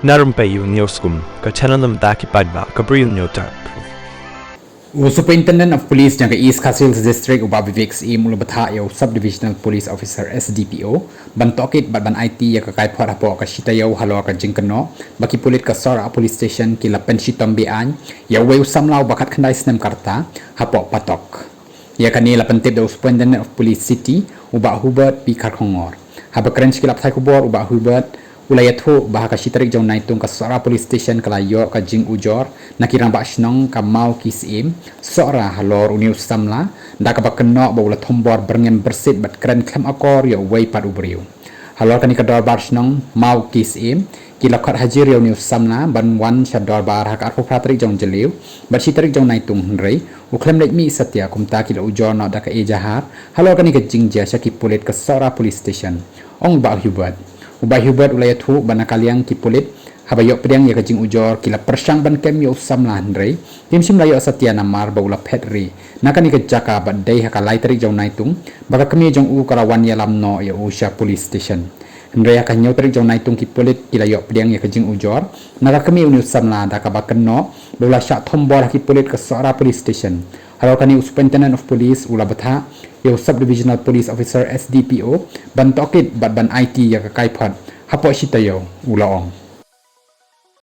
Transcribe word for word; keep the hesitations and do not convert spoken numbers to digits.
Na rympei ïa u News Kum, ka channel na bynta ki paidbah ka Bri u Hynñiewtrep. U Superintendent of Police jong ka East Khasi Hills District, u Bah Vivek Syiem, u la bthah ïa u Sub Divisional Police Officer, S D P O, ban tohkit bad ban aiti ïa ka kaiphod hapoh ka shi taïew halor ka jingkynnoh ba ki pulit ka Sohra Police Station ki la pynshitom be-aiñ ïa uwei u samla uba khatkhyndai snem ka rta hapoh Patok. Ïa kane la pyntip da u Superintendent of Police City, u Bah Hubert P Kharkongor. Haba kren sha ki lad pathai khubor, u Bah Hubert u la ïathuh ba ha ka shi tarik jong u Naitung ka Sohra Police Station ka la ïoh ka jingujor na ki rangbah shnong ka Mawki Syiem Sohra halor une u samla, da kaba kynnoh ba u la thombor byrngem byrsit bad kren khlem akor ïa uwei pat u briew. Halor kane ka dorbar shnong Mawki Syiem, ki la khot hajir ïa une u samla ban wan sha dorbar ha ka arphew phra tarik jong u Jylliew bad shi tarik jong u Naitung, hynrei u khlem leit mih satia, kumta ki la ujor noh da ka ejahar halor kane ka jingjia sha ki pulit ka Sohra Police Station, ong u Bah Hubert. U Bah Hubert u la ïathuh ba na ka liang ki pulit, haba ïoh pdiang ïa ka jingujor, ki la pyrshang ban kem ïa u samla, hynrei kim shym la ïoh satia namar ba u la phet rieh na kane ka jaka bad dei ha ka lai tarik jong u Naitung ba ka kmie jong u ka la wan ïalam noh ïa u sha police station. Hynrei ha ka hynñiew tarik jong u Naitung ki pulit ki la ïoh pdiang ïa ka jingujor na ka kmie une u samla, da kaba kynnoh ba u la shah thombor ha ki pulit ka Sohra Police Station. Halor kane u Superintendent of Police u la bthah ïa u Sub Divisional Police Officer, S D P O, ban tohkit bad ban aiti ïa ka kaiphod hapoh shi taïew, u la ong.